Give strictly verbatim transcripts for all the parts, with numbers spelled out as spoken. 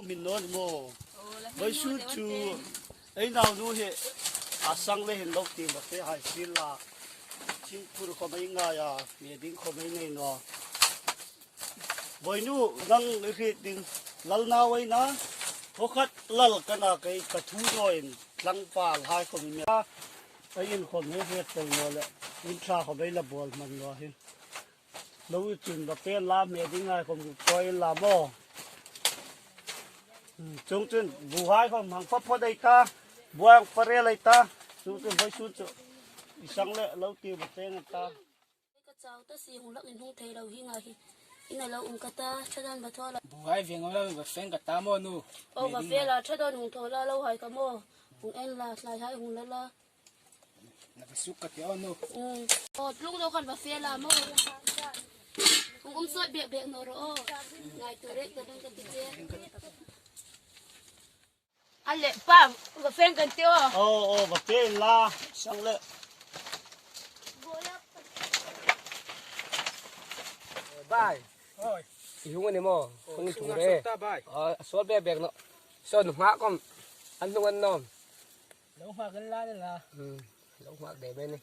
Min naw ni maw? Vawisun chu ei naunu hi a sang le hin lo ti ma te hai si la. Thingphur khom ei ngai a, mi ding khom ei nei naw. Vawinu, nang i hriet ding, lal nau ei na, hawkhat lal ka na kei ka thu naw in tlangpal hai khom i mi a. Ei in khom hi hriet thei naw le, in ṭha khom ei la bawl hman naw hin. Lo i chun va fe la, mi ding hai khom koi la maw. Hmm, chuong chun bu hai khom hang fa phot ei ta, bu hang fa rel ei ta, chuong chun vawisun chu i sang le lo ti va fe ngai ta. Ka chau ta si, hung lak in hung thei lo hi ngai hi. Ina lo um ka ta, ṭha dawn va thaw la. Bu hai veng lo va feng ka ta maw nu? O, va fe la, ṭha dawn hung thaw la, lo hai ka maw. Hung en la, tlai hai hung la la. Na ka suk ka ti o nu. Um. O, tlung lo khan va fe la maw. Hung um sawt bek bek naw ro o. Ngai tu rek ta dang ka ti che. A le, pa, va feng kan ti o. O, o, va fe la, sang le. Bai. Oi. I hung a ni maw? O, hung thung sunga re. Sawt ta bai. O, sawt bek bek naw. Saw nu nghak khom. An hung an nawm. Lo nghak kan la le la. Hmm. Lo nghak de be ni.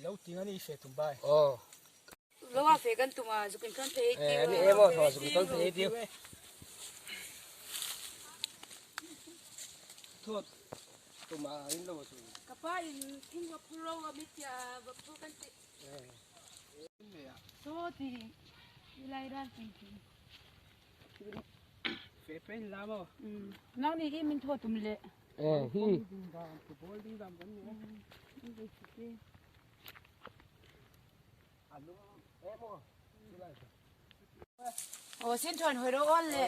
Lo ti nga ni fe tum bai. O. Lo a fe kan tum a, zuk in kan fe ti. Eh, ni e maw, thaw zuk in kan fe ti. Thot. Tum a in lo chu. Ka pa in thing va phur lo a mi tia, va phur kan ti. Eh. Saw ti. I lai ran tin tin. Fe pen la maw. Mm. Nang ni i min thaw tum le. Eh, hi. Bol ding dam, bol ding dam kan ni. Mm. Ni ve si ti. Alo, eh, maw. Aw, sin thawn hoi ro on le.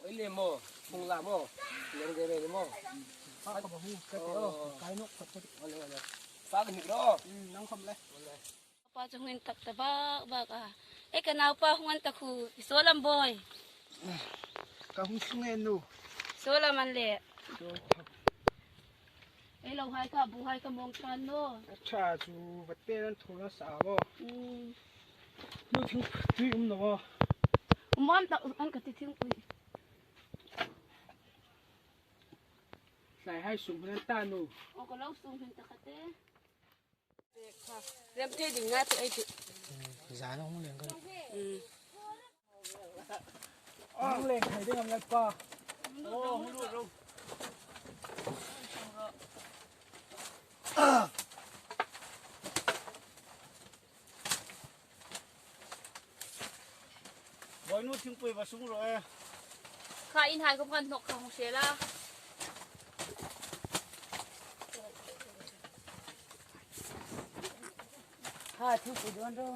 Oi le maw, hung la maw. Leng de le maw. Fa ka ba hu ka te o, kai nok ka te. Ole, ole. Fa ka hnik ro. Mm, nang khom le. Ole. Pa chu hung en tak ta bak bak a. E ka naupa hung en tak hu, i saw lam boi. Ka hung sung en nu. Saw lam an le. Saw. Ei lo hai ka, bu hai ka mong tan no. A ṭha chu, va te nan thu na sa bo. Mm. Nu thing tui um no bo. Um am ta an ka ti thing pui. Tlai hai sung nan ta nu. O ka lo sung hin ta ka te. Rem thei ding nga tu ei ti. Zan hung leng kan. Mm. Hung leng thei ding am le pa. Bawinu thingpui va sung ro e. Kha in hai khom kan hnawk kha hung se la. Ha, thingpui don ro.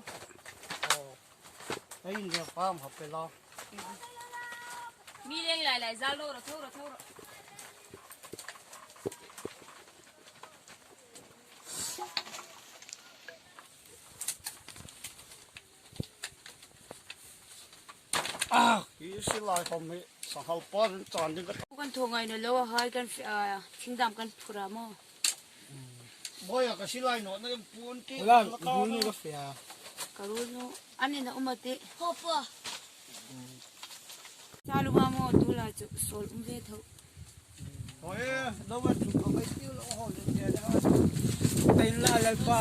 Oh. Ei in re pam hap pe la. Mi leng lai lai zal ro ro tho ro tho ro. Ah, i silai khom hi sanghal pa rin chan ding ka. Kan thaw ngai naw lo a hai kan fi-, a, thingdam kan phur a maw. Boi a ka silai naw na em puon ti. Ula, la ka rul nu ka fe a. Ka rul nu. An ni na um a ti. Ho pa. Sa lu ma maw tu la chu sol um ve tho. Oi, lo va chu ka mai tiu lo ho le le. Tain la le pa.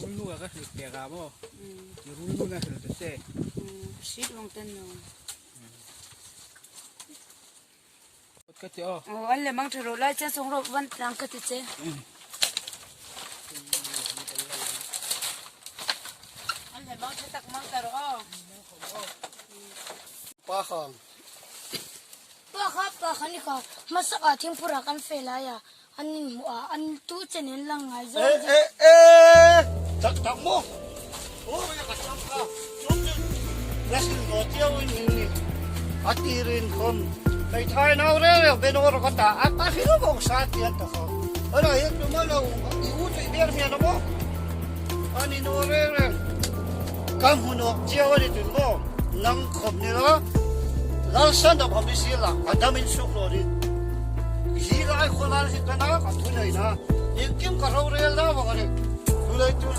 Rul nu ka hil pe ka maw. Mm. Rul nu na hil pe se. Mm, sit wang tan no. Ka ti o. Oh, an le mang tharo lai chen song ro van tang ka ti che. Mm. An le mang tha tak mang ta ro o. Pa kha. Pa kha, pa kha ni kha. Hmasa a thingphur a kan fe lai a. An inhmu a, an tu chen in lang ngai zo. Eh, eh, eh. Tak tak mo. Oh, ya ka cham ka. Chum chum. Rasil no tia win ni. A ti rin khom. Kai thai nau re re be no ro ka ta. A ta hi lo bok sa ti an ta khom. Ara hi tu ma lo. I u tu i ber mi na mo. Ani no re re. Kam hu no tia win tu mo. Nang khom ni la. Lal san da khom ni si la. Adam in suk lo ni. Hi lai kho lal hi ka na ka thu nei na. Iengkim ka rorel na vang a ni. Thu lei tu.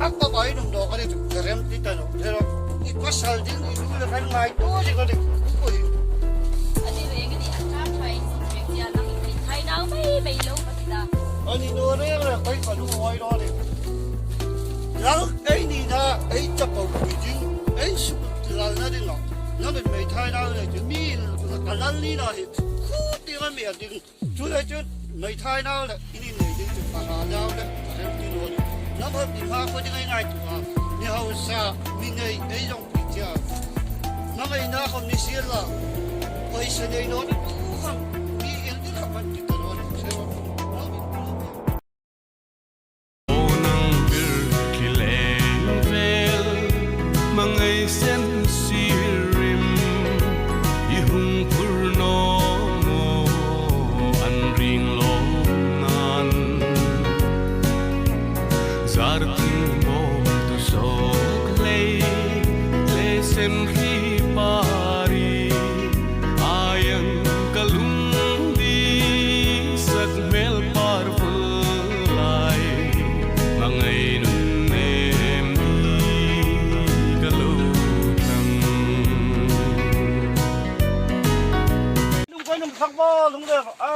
A ka bai nung do ka ni chu ka rem ti ta naw. Zero. I pasal ding i lu le kan ngai to si ka ni. Ui. Ani reng ani a ka thai si reng tia nang i thai nau mai mai lo ka ti ta. Ani no re re kai ka lu oi lo ni. Lal ei ni na ei chapau pui ding. Ei su lal na ding lo. Nang ei mai thai nau le chu mi ka lal ni na hi. Khu ti ma mi a ding. Chu le chu, nei thai nau le, i ni nei ding chu, ka ha nau le, ka rem ti lo ni. Nang hot ni ma ko ding ngai ngai tu a. Ni hausa, mi nei, ei zong pi chia. Nang ei na khom ni siel la. Oi se nei lo ni tu khom, mi el ni khom kan ti ta lo ni, se lo. Nang bir ki leng vel, mangai sen sirim, i hung phur no mo an ring lo nan. Zar ti mo tu sok lei, le sen khi pari. Aiang ka lung di sak mel par pul lai, mangai nun nem di ka lo thang. Lung ka nung sak ba, lung le, a,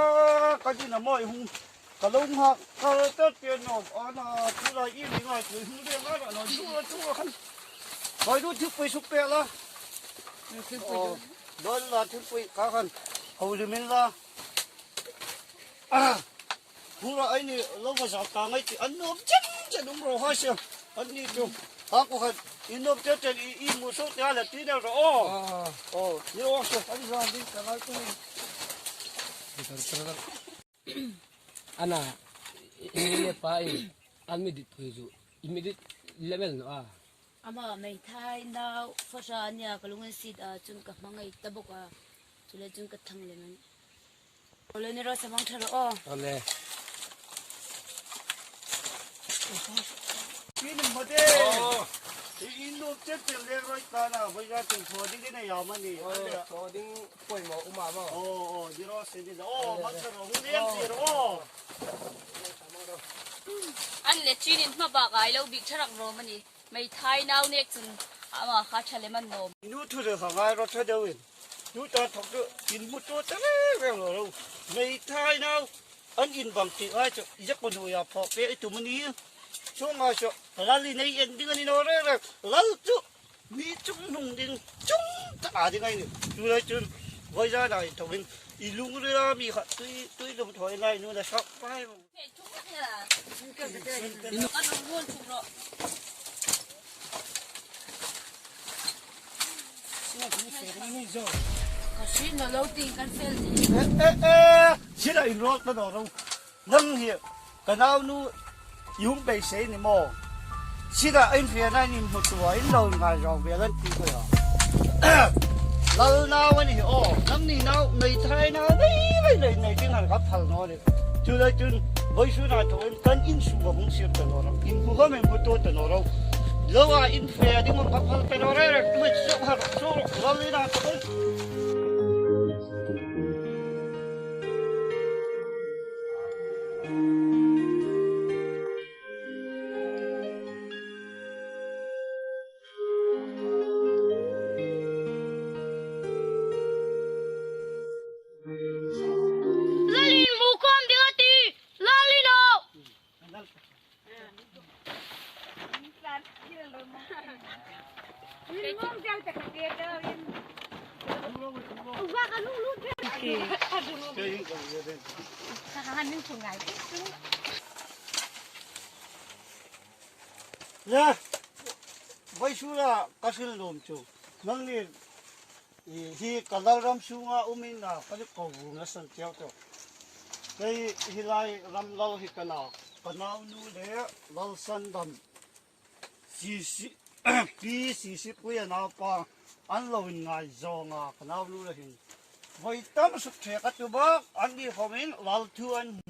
ka di na mo i hung. Ka lo hung ha, ka ta pian no, ana, tu la i mi ngai tu, hu de nga na, no, tu, tu, kan. Koi du, tu, pui suk pe la. Tu, pui, oh, tu. Don la, tu, pui, ka kan. Au, li min la. Ah. Hu la, ai ni, lo ma sa ta ngai ti, an nom chen, chen um ro ha sia. An ni tu. Ha ko kan, i nom chen chen, i, i mu so te la ti na ro. Oh. Ah. Oh, ni o so. An sa din ka ngai tu. Ana, i, i le pa i, an mi dit phui zu, i mi dit level no a. Ama mei thai nau, fasa nia ka lungan sit a, chun ka hmangai ta bok a, chule chun ka thang le man. Ole ni ro sa mang tharo o. Ole. Pin mo de. Oh. I in lo chet chet le roi ka na, voi ga tin tho di di na ya ma ni. Oh, ale. Tho ding. Poimaw um a maw. Oh, oh, zero se ni. Oh, eh, master, oh, hung liam zero. An le chinin hma bak ai lo bik tharak ro mani. Mei thai nau nek chun ama kha tha le man nom. Nu thu le kha ngai ro tha deuin. Nu ta thok chu in mu tu ta le ve lo lo. Mei thai nau an in bang ti ai chu. Yak ko nu ya pho pe i tu mani. Chu ngai chu. Lal i nei en ding a ni naw reng reng. Lal chu. Mi chungnung ding, chung tak a ding a nih. Chu lai chun, voi zana inthawkin, i lungrila mi kha tui, tui lum thawi lai nu la sak pai. Ka hriet naw lo ti kan fel ni. Eh, eh, eh, sila inrawlh ta naw ro. Nang hi, ka naunu, i hung beisei ni maw. Sila in hrietna in hmu tua, in lo ngai zawng ve lan ti ko ya. Lal nau a ni hi aw, nang ni nau, mei thai nau, nei, nei, nei, nei, ding han ka phal naw ni. Chu lai chun, vawisun a thawin kan insunga hung sir ta naw ro. In hmu khawm in hmu tu ta naw ro. Lo a in hriet ding ka phal ta naw reng reng, tu chu har, chu lal ni na ta. Lalin mu khawm ding a ti, Lalin aw. Le, vawisuna ka hril nuom chu. Nangni hi ka lal ram sunga um in a, ka ni ko vung a san cheu cheu. Kei hi lai ram lal hi ka na, ka naunu le Lalsandam. Sisi, Pi Sisipui a naupa, an lo inngai zawnga ka naunu le hin. Voi tam suk ṭhe ka tu bak, anni khawmin lal thu an,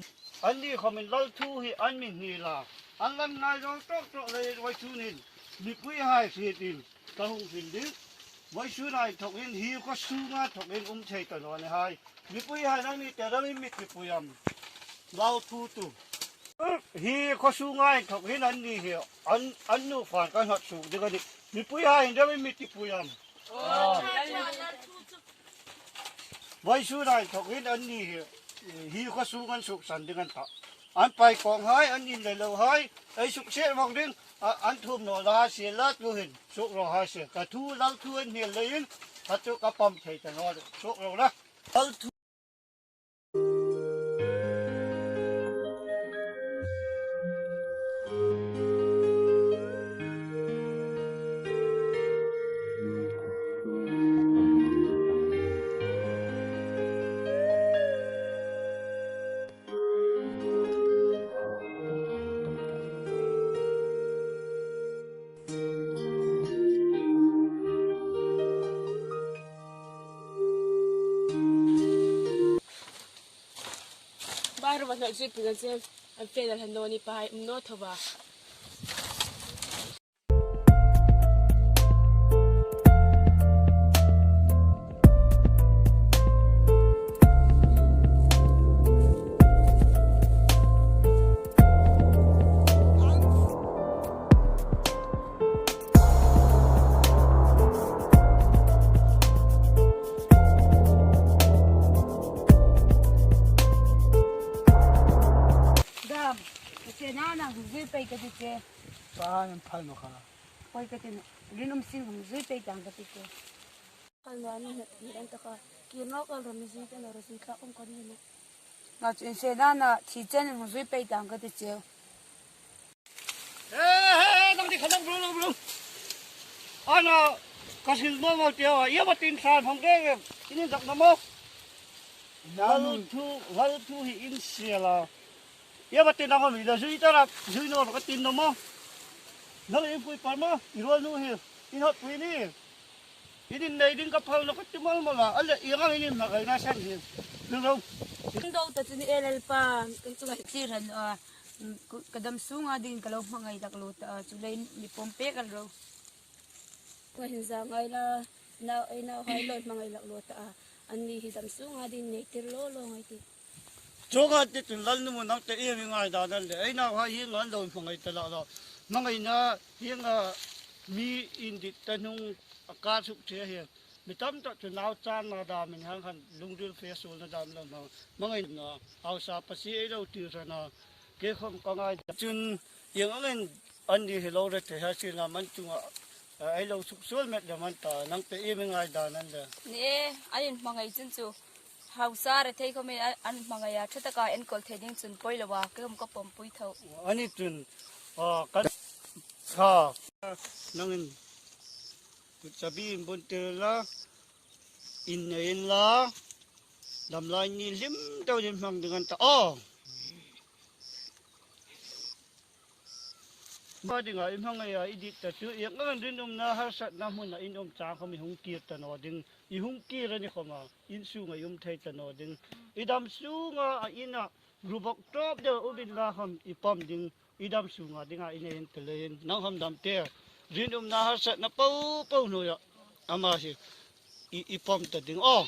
anni khawmin lal thu hi an mi hnil a. An lan ngai zawng tawk tawk le vawisun hin, mipuihai hriet in, ka hung hril ding. Vawisun a inthawkin hi khaw sunga thawkin um thei ta naw ni hai. Mipuihai nangni te ramin mi ṭhipui am. Lal thu tu. Hi khuo sunga inthawk hin anni hi an, an nu fan kan hot suk ding a nih. Mipuihai hin dam mi tipui am. Vawisuna inthawk hin anni hi, hi khuo sung an suksan ding an ta. An pai kawnghai, an in le lohai, ei sukset vawng ding, a, an thum naw la, siel la tu hin, suk ro hai se. Ka thu, lal thu an hniel leiin, kha chu ka pam thei ta naw, suk ro la. Lal thu. Bar va hnawt zui pui kan chen, an fe dal han naw ni pa hai, um naw tho va. Dam, ka che na na hung zui pei ka ti che. Ka an phal naw kha. Poi ka ti na, rin um sin hung zui pei tang ka ti che. Phal naw ni na ti ran ta kha. Kir naw kal ro mi zui ta naw ro zui thlak um ka ni na. Nga chu insenana thi chenin hung zui pei tang ka ti cheu. He, he, nang ti kha nang bro, nang bro. Ana, ka sil mo mo tia, ia ba tin san hong ke, ini dak na mo. Nanu. Lal thu, lal thu hi in siela. Ia ba tin ang mi da zui ta ra, zui no ka tin no mo. Nang in pui par mo, i ruol nu hi, in hot pui ni. Inin nei ding ka phal naw ka ti mal mal a, a le ieng ang inin hmangaina san hi. Ring ro. Kan do ta chu ni el el pa, kan chu ngai thlir han a, ka dam sunga ding ka lo hmangai dak lo ta a, chu lei mi pawm pek an ro. Ka hin za ngai la, nau, ei nauhai lo hmangai lak lo ta a, anni hi dam sunga ding nei tir lo lo ngai ti. Chuong ang ti chun lal nu nang te ieng i ngaidan an le, ei nauhai hi ngan lo hmangai ta la lo. Hmangaina hi nga mi indit ta hnung a kar suk che hi. Mi tam tak chu nau channa dam in hang khan lungril fe suolna dam lo hmang. Hmangaina hausa pasi ei lo tir sana. Kei khom ka ngai chun ieng angin anni hi lo re te ha sina man chunga, eh, ei lo suk suol met le man ta, nang te ieng i ngaidan an le. Ni e, an in hmangai chun chu. Hausa re thei khomin an, an hmangai a, ṭha taka enkawl thei ding chun poi lo a, kei khom ka pawm pui tho. Ani chun, ah, ka sa. Nangin, kut chabi in bun tir la, in nei in la, dam lai ni hlim deuin hmang ding an ta. Oh! Hma dinga i hmangai a, i dit ta chu, ieng angin rinumna harsatna hmuna in um chang khom i hung kir ta naw ding, i hung kir a ni khoma, in sunga i um thei ta naw ding. I dam sunga a ina, ru bawk tawp deu um inla khom i pawm ding, i dam sunga dinga i nei in ta leiin, nang khom dam te, rinumna harsatna po po hnuoia, ama hi, i, i pawm ta ding. Oh!